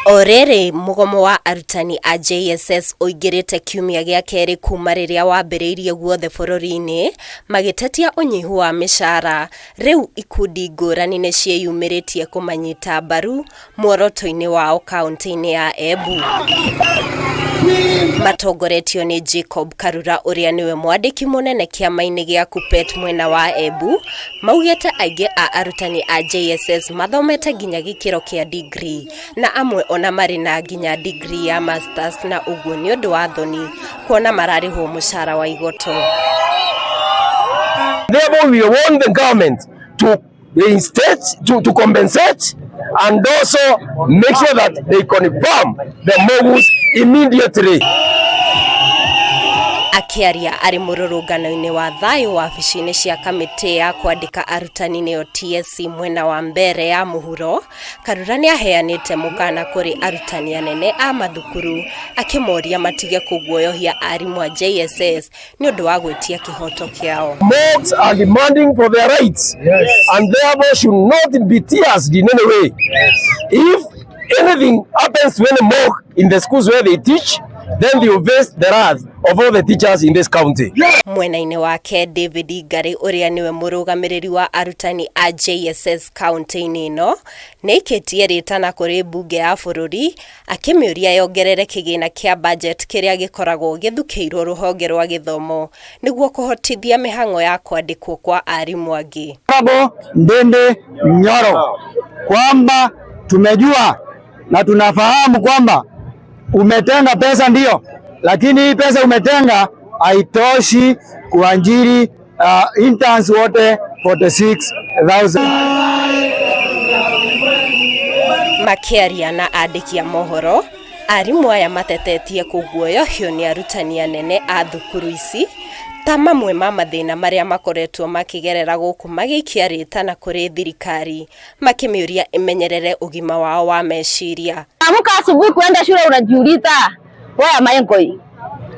O rĩrĩ mũgomo wa arutani a JSS ũingĩrĩte kiumia gĩa kerĩ kuma rĩrĩa wambĩrĩirie guothe bũrũri-inĩ magĩtetia ũnyihu wa mĩcara, rĩu ikundi ngũrani nĩ ciĩyumĩrĩtie kũmanyita mbaru muoroto-inĩ wao kaunti-inĩ ya Embu. Matongoretio nĩ Jacob Karura ũrĩa nĩwe mwandĩki mũnene kĩama-inĩ gĩa KUPPET mwena wa Embu, maugĩte aingĩ a arutani a JSS mathomete nginya gĩkĩro kĩa degree na amwe ona marĩ na nginya degree ya masters na ũguo nĩ ũndũ wa thoni kuona mararĩhwo mũcara wa igoto. Therefore, we want the government to reinstate, to compensate and also make sure that they confirm the MOGs immediately. Akĩaria arĩ mũrũrũngano-inĩ wa thayũ wabici-inĩ cia kamĩtĩ ya kwandĩka arutani nĩyo TSC mwena wa Mbeere ya mũhuro, Karura nĩ aheanĩte mũkana kũrĩ arutani anene a mathukuru akĩmoria matige kũguoyohia arimũ a JSS nĩ ũndũ wa gwĩtia kĩhoto kĩao. MOGs are demanding for their rights and therefore should not be teased in any way. If anything happens to any MOG in the schools where they teach, then they will face the wrath of all the teachers in this county. Mwena-inĩ wake David Ngari ũrĩa nĩwe mũrũgamĩrĩri wa arutani a JSS kaunti-inĩ ĩno nĩ aikĩtie rĩtana kũrĩ mbunge ya bũrũri akĩmĩũria yongerere kĩgĩna kĩa budget kĩrĩa gĩkoragwo gĩthukĩirwo rũhonge rwa gĩthomo nĩguo kũhotithia mĩhang'o ya kwandĩkwo kwa arimũ angĩ. Honorable Ndindi Nyoro kwamba tumejua na tunafahamu kwamba umetenga pesa ndio, lakini hii pesa umetenga haitoshi kuajiri interns wote 46,000. Makĩaria na andĩki a mohoro, arimũ aya matetetie kũguoyohio nĩ arutani anene a thukuru ici ta mamwe ma mathĩna marĩa makoretwo makĩgerera gũkũ magĩikia rĩtana kũrĩ thirikari makĩmĩũria ĩmenyerere ũgima wao wa meciria. Amka asubuhi kuenda shule unajiuliza, where am I going?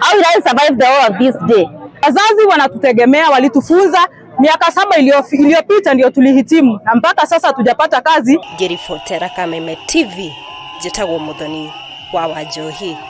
How will I survive the whole of this day? Wazazi wanatutegemea, walitufunza miaka 7 iliyopita ndio tulihitimu na mpaka sasa hatujapata kazi. Ngĩribotera Kameme TV, njĩtagwo Muthoni wa Wanjohi.